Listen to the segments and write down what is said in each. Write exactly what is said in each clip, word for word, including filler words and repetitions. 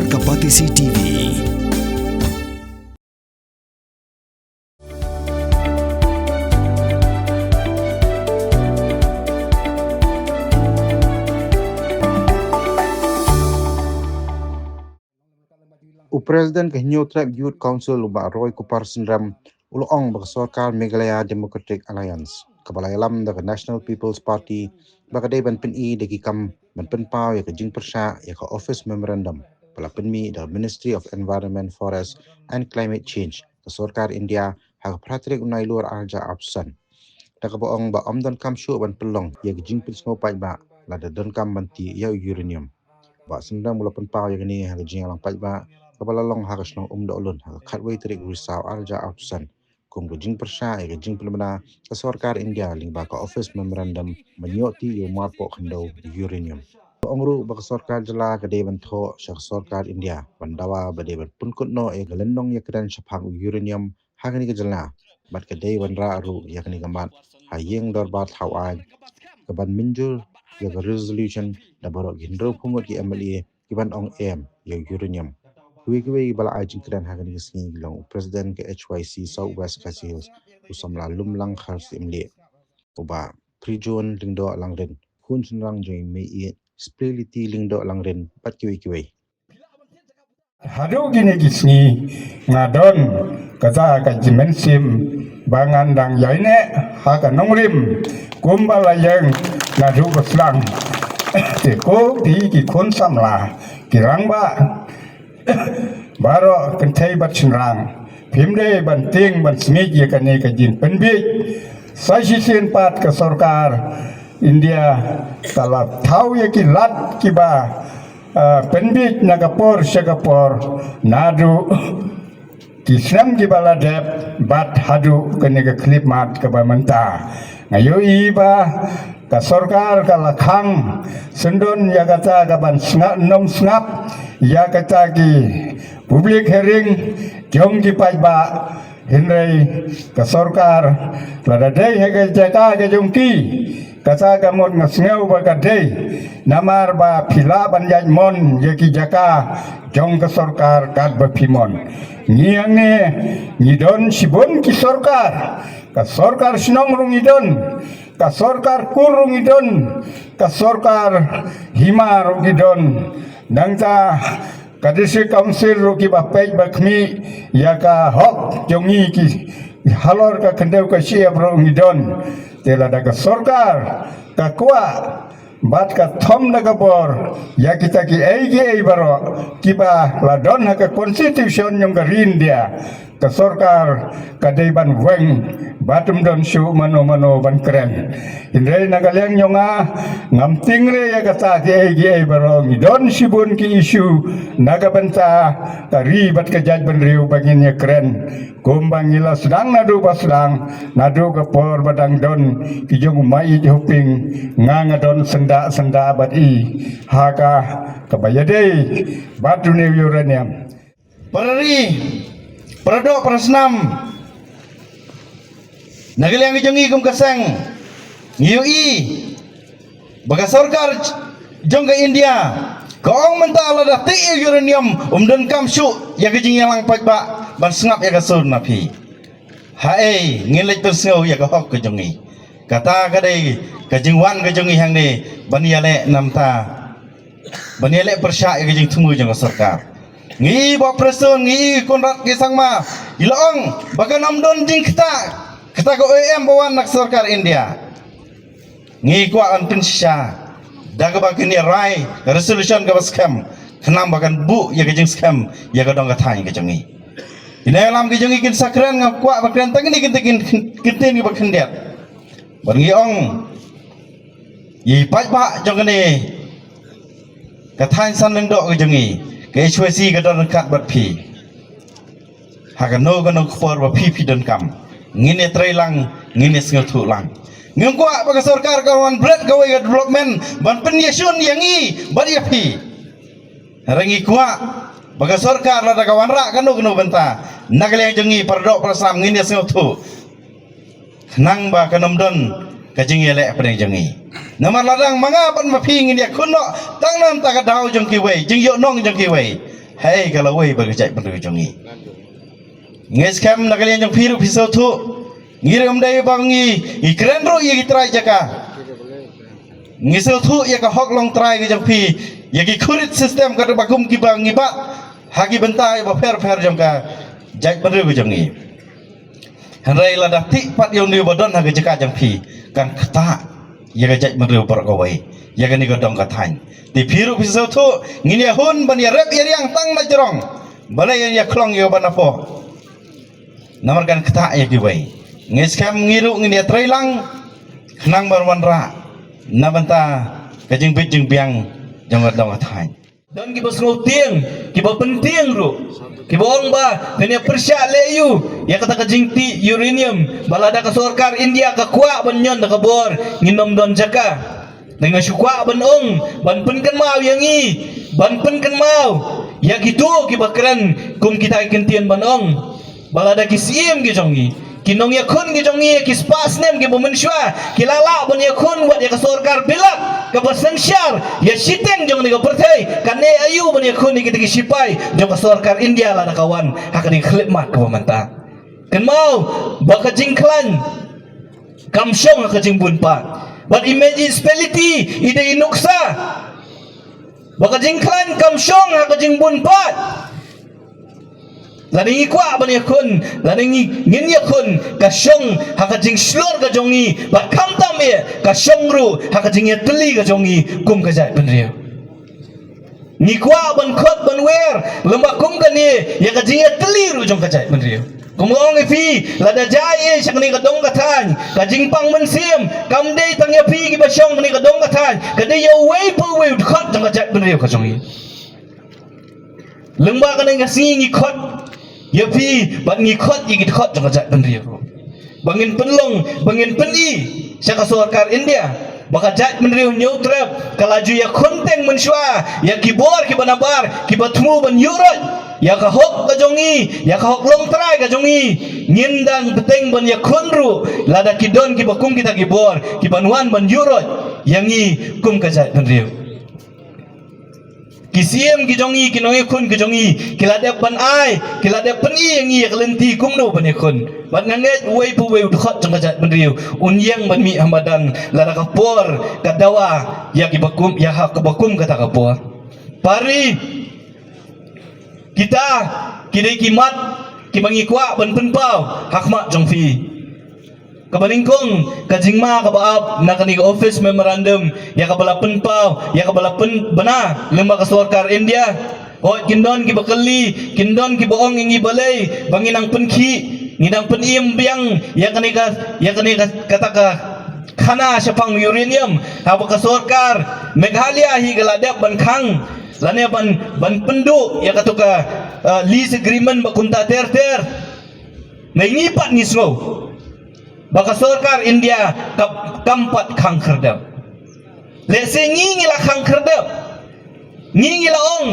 Ka Batesi T V. U President ka Hynñiewtrep Youth Council, u Bah Roy Kupar Synrem, u la ong ba ka sorkar Meghalaya Democratic Alliance, kaba la ïalam da ka National People's Party, ba ka dei ban pyni da ki kam ban pynpaw ïa ka jingpyrshah ïa ka Office Memorandum ba la pynmih da ka Ministry of Environment, Forest and Climate Change ka sorkar India ha ka phra tarik u Nailur arhajar arphew san. Da kaba ong ba ym donkam shuh ban pynlong ïa ka jingpynsngew paidbah lada donkam ban tih ïa u uranium. Bah Synrem u la pynpaw ïa kane ha ka jingïalang paidbah kaba la long ha ka shnong Umdohlun ha ka khatwei tarik u Risaw arhajar arphew san, kum ka jingpyrshah ïa ka jingpynbna ka sorkar India lyngba ka Office Memorandum ban ïoh tih ïa u marpoh khyndew uranium. Ong ruh ba ka sorkar jylla ka dei ban thoh sha ka sorkar India ban dawa ba dei ban pynkut noh ïa ka lynnong ïakren shaphang u uranium ha kane ka jylla, bad ka dei ban rah ruh ïa kane ka mat ha ïing dorbar thaw aiñ, ka ban mynjur ïa ka resolution da baroh ki hynriewphew ngut ki M L A ki ban ong em ïa u uranium. Kiwei kiwei ba la ai jingkren ha kane ka sngi ki long u President ka H Y C South West Khasi Hills, u samla Lumlang Kharsyimlieh, u Bah Prijon Lyngdoh Langrin, khun shynrang jong i Mei-ïeit Spirliti Lyngdoh Langrin, bad kiwei kiwei. Haduh kine ki sngi nga don kata ka jingmynsiem ba ngan dang ïaineh ha ka nongrim kumba la ïeng naduh ba sdang. Te ko phi ki khun samla ki rangbah baroh kynthei bad shynrang, phim dei ban tieng ban smiej ïa kane ka jingpynbiej. Sa shisien pat ka sorkar India ka la thaw ïa ki lad kiba, ah, pynbiej na ka por sha ka por naduh ki snem kiba la dep bad haduh kane ka khyllipmat kaba mynta. Nga ïohi ba ka sorkar ka la khang syndon ïa kata ka ban sngap, nym sngap ïa kata ki public hearing jong ki paidbah, hynrei ka sorkar lada dei ha ka jaka ka jong ki, kata ka mut nga sngew ba ka dei, namar ba phi lah ban ïaid mon ïa ki jaka jong ka sorkar katba phi mon. Ngi hangne ngi don shibun ki sorkar, ka sorkar shnong ruh ngi don, ka sorkar kur ruh ngi don, ka sorkar hima ruh ngi don. Nangta ka District Council ruh kiba peit ba khmih ïa ka hok jong ngi ki halor ka khyndew ka shyiap ruh ngi don. Te lada ka sorkar ka kwah bad ka thom da ka bor ïa kita kiei kiei baroh kiba la don ha ka Constitution jong ka ri India, ka sorkar ka dei ban weng bad ym don shuh mano mano ban kren. Hynrei na ka liang jong nga, ngam tieng re ïa kata kiei kiei baroh, ngi don shibun ki issue na ka bynta ka ri bad ka jaitbynriew ba ngin ïakren. Kumba ngi la sdang naduh ba sdang, naduh ka por ba dang don ki jong u Maieit Hoping, nga nga don syndah syndah bad i ha ka kaba ïadei bad une u uranium. Para ri, para doh, para snam, na ka liang ka jong ngi kum ka seng, ngi ïohi ba ka sorkar jong ka India ka ong mynta lada tih ïa u uranium, ym donkam shuh ïa ka jingïalang paidbah ban sngap ïa ka sur na phi. Haei, ngin leit pynsngew ïa ka hok ka jong ngi. Kata ka dei ka jingwan ka jong ngi hangne ban ïaleh namar ban ïaleh pyrshah ïa ka jingthmu jong ka sorkar. Ngi i Bah Prestone, ngi i Conrad K Sangma, i la ong ba kan ym don jingktah, kata ka O M ba wan na ka sorkar India. Ngi kwah ban pynshisha da kaba kin ïa rai resolution kaba skhem, khnang ba kan buh ïa ka jingskhem ïa ka dong ka thaiñ ka jong ngi. Ïa na ïalam ka jong ngi kin sa kren, nga kwah ba kren tang kine kin kin kin kin kiba khyndiat. Bad ngi ong ïa i paidbah jong kane ka thaiñ San Lyngdoh ka jong ngi, ka H Y C ka don ryngkat bad phi. Ha kano kano ka por ba phi phi donkam, ngin ïa trei lang, ngin ïa sngewthuh lang. Ngim kwah ba ka sorkar ka wan bret kawei ka development ban pynïashun ïa ngi bad ïa phi. Hynrei ngi kwah ba ka sorkar lada ka wanrah kano kano bynta na ka liang jong ngi para doh para snam ngin ïa sngewthuh. Khnang ba kan ym don ka jingïaleh hapdeng jong ngi. Namar lada ma nga bad ma phi ngin ïakhun noh tang na ka bynta ka daw jong kiwei, jingïohnong jong kiwei, Hei ka lawei bad ka jaitbynriew jong ngi. Ngi skhem na ka liang jong phi ruh phi sngewthuh. Ngi ruh ym dei ba ngi, ngi kren ruh ïa ki trai jaka. Ngi sngewthuh ïa ka hok longtrai ka jong phi, ïa ki khurit system kaba kum kiba ngi bat ha ki bynta ïa ba pher pher jong ka jaitbynriew ka jong ngi. Hynrei lada tih pat ïa une ba don ha ka jaka jong phi, kan ktah ïa ka jaitbynriew baroh kawei, ïa kane ka dong ka thaiñ. Te phi ruh phi sngewthuh, ngin ïa hun ban ïa rep ïa riang tang na jrong. Balei ïa khlong ïa ba na pdeng. Namar kan ktah ïa kiwei. Ngi skhem ngi ruh ngin ïa trei lang khnang ban wanrah na bynta ka jingbit jingbiang jong ka dong ka thaiñ. Don kiba sngewtieng, kiba pyntieng ruh, kiba ong ba kan ïa pyrshah leh ïa u, ïa kata ka jingtih uranium, ba lada ka sorkar India ka kwah ban ñion da ka bor, ngin ym don jaka. Te nga shu kwah ban ong, ban pynkynmaw ïa ngi, ban pynkynmaw ïa kito kiba kren kum kita ki kyntien ban ong ba lada ki siem ki jong ngi, ki nongïakhun ki jong ngi, ki spah snem kiba mynshuwa, ki la lah ban ïakhun wat ïa ka sorkar bilat kaba synshar ïa shiteng jong kane ka pyrthei, kane aïu ban ïakhun ïa kita ki sipai jong ka sorkar India lada ka wan ha kane ka khyllipmat kaba mynta. Kynmaw ba ka jingkhlaiñ kam shong ha ka jingbun pat. Bad i mej i speliti i dei i nuksa ba ka jingkhlaiñ kam shong ha ka jingbun pat. Lada ngi kwah ban ïakhun, lada ngi ngin ïakhun, ka shong ha ka jingshlur ka jong ngi, bad khamtam eh ka shong ruh ha ka jingïatylli ka jong ngi kum ka jaitbynriew. Ngi kwah ban khot ban wer lem bad kum kane ïa ka jingïatylli ruh jong ka jaitbynriew. Kum nga ong ïa phi, lada jia eh sha kane ka dong ka thaiñ, ka jingpang mynsiem kam dei tang ïa phi kiba shong kane ka dong ka thaiñ, ka dei ïa uwei pa uwei u dkhot jong ka jaitbynriew ka jong ngi. Lyngba kane ka sngi ngi khot ïa phi bad ngi khot ïa ki dkhot jong ka jaitbynriew ruh ba ngin pynlong, ba ngin pyni sha ka sorkar India ba ka jaitbynriew Hynñiewtrep ka la ju ïakhun teng mynshuwa ïa ki bor kiba nabar kiba thmu ban ïuhroit ïa ka hok ka jong ngi, ïa ka hok longtrai ka jong ngi. Ngin dang bteng ban ïakhun ruh lada ki don kiba kum kita ki bor kiban wan ban ïuhroit ïa ngi kum ka jaitbynriew. Ki siem ki jong ngi, ki nongïakhun ki jong ngi, ki la dep ban ai, ki la dep pyni ïa ngi ïa ka lynti kumno ban ïakhun. Bad nga ngeit uwei pa uwei u dkhot jong ka jaitbynriew un ïeng ban mih ha madan lada ka por ka dawa ïa kiba kum, ïa ha kaba kum kata ka por. Parri, kita ki dei ki mat kiba ngi kwah ban pynpaw ha khmat jong phi. Kaba nyngkong, ka jingma kaba ap na kane ka office memorandum ïa kaba la pynpaw, ïa kaba la pynbna lyngba ka sorkar India. Hooid, kin don kiba kylli, kin don kiba ong ïa ngi balei ba ngi nang pynkhih, ngi nang pynim biang ïa kane ka, ïa kane ka, kata ka khana shaphang uranium haba ka sorkar Meghalaya hi ka la dep ban khang lane ban, ban pynduh ïa kato ka, eh, lease agreement ba kumta ter ter. Ngi pat ngi sngew ba ka sorkar India ka, kam pat khang khyrdep. Lehse ngi ngi la khang khyrdep. Ngi ngi la ong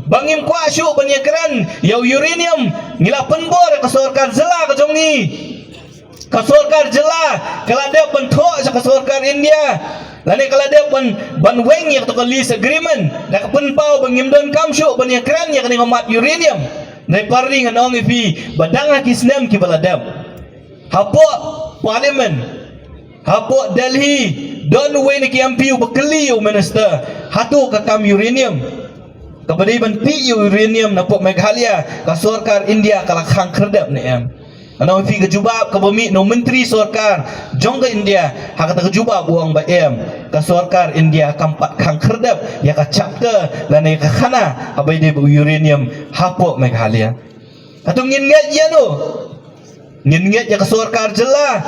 ba ngim kwah shuh ban ïakren ïa u uranium, ngi la pynbor ïa ka sorkar jylla ka jong ngi. Ka sorkar jylla ka la dep ban thoh sha ka sorkar India lane ka la dep ban, ban weng ïa kato ka lease agreement da ka pynpaw ba ngim donkam shuh ban ïakren ïa kane ka mat uranium. Nai parri ngan ong ïa phi ba dang ha ki snem kiba la dep hapoh Parliament, hapoh Delhi, don uwei na ki M P uba kylli ïa u minister, hato ka kam uranium, kaba dei ban tih ïa u uranium napoh Meghalaya, ka sorkar India ka la khang khyrdep ne em? Ngan ong ïa phi ka jubab kaba mih na u myntri sorkar jong ka India ha kata ka jubab u ong ba em, ka sorkar India kam pat khang khyrdep ïa ka chapter lane ka khana kaba ïadei bad u uranium hapoh Meghalaya. Hato ngin ngeit ïa no? Ngin ngeit ïa ka sorkar jylla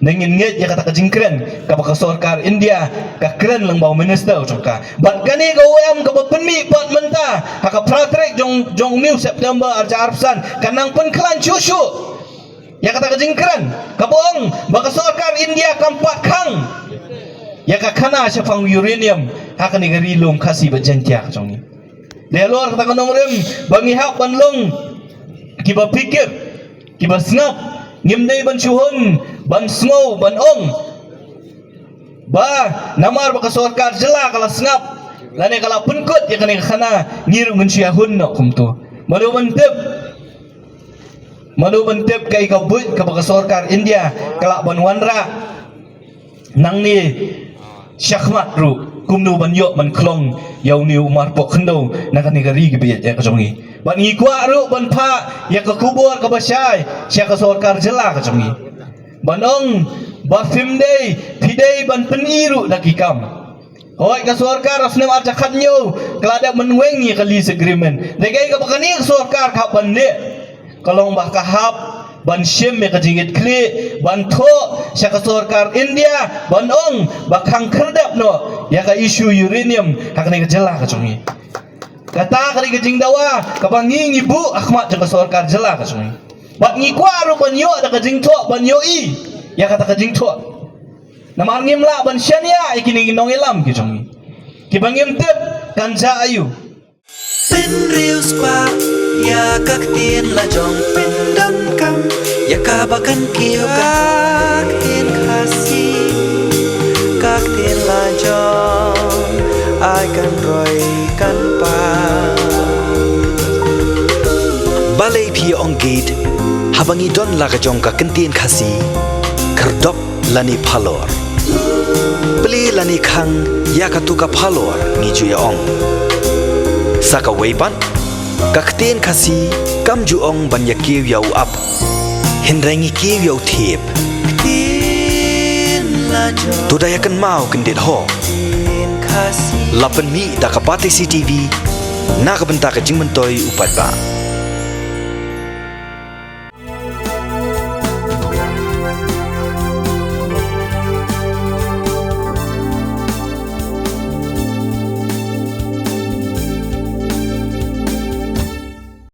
ne ngin ngeit ïa kata ka jingkren kaba ka sorkar India ka kren lyngba u minister u jong ka? Bad kane ka U M kaba pynmih pat mynta ha ka phra tarik jong, jong u September arhajar arphew san ka nang pynkhlaiñ shuh shuh ïa kata ka jingkren kaba ong ba ka sorkar India kam pat khang ïa ka khana shaphang uranium ha kane ka Ri Lum Khasi bad Jaiñtia ka jong ngi. Dei halor kata ka nongrim ba ngi hap ban long kiba phikir, kiba sngap. Ngim dei ban shu hun ban sngew ban ong ba namar ba ka sorkar jylla ka la sngap Lane ka la pynkut ïa kane ka khana, ngi ruh ngin shu ïa hun noh kumto. Mano ban tip, mano ban tip kaei ka buit kaba ka sorkar India ka lah ban wanrah nangne shakhmat ruh, kumno ban ïoh ban khlong ïa une u marpoh khyndew na kane ka ri kaba ïeit ka jong ngi. Bad ngi kwah ruh ban phah ïa ka khubor kaba shai sha ka sorkar jylla ka jong ngi, ban ong ba phim dei, phi dei ban pyni ruh da ki kam. Hooid, ka sorkar ha snem arhajar khathynñiew ka la dep mynweng ïa ka lease agreement. Dei kaei kaba kane ka sorkar ka hap ban leh? Ka long ba ka hap ban shim ïa ka jingïaid khlieh, ban thoh sha ka sorkar India, ban ong ba khang khyrdep noh ïa ka issue uranium ha kane ka jylla ka jong ngi. Kata ka dei ka jingdawa kaba ngi ngi buh ha khmat jong ka sorkar jylla ka jong ngi. Bad ngi kwah ruh ban ïoh da ka jingthoh, ban ïohi ïa kata ka jingthoh. Namar ngim lah ban shaniah ïa kine ki nongïalam ki jong ngi kiba ngim tip kan jia aïu. Pynriewspah ïa ka ktien la jong, pyndonkam ïa kaba kan kiew ka ktien Khasi, ka ktien la jong ai kan roi kan pa. Balei phi ong gate haba ngi don la ka jong ka ktien Khasi? Khyrdop lane phalor, plie lane khang ïa katu ka phalor, ngi ju ïa ong. Sa kawei pat, ka ktien Khasi kam ju ong ban ïa kiew ïa u ap, hynrei ngi kiew ïa u thiep. To da ïa kynmaw kyndit ho. La pynmih da ka Batesi TV na ka bynta ka jingmyntoi u paidbah.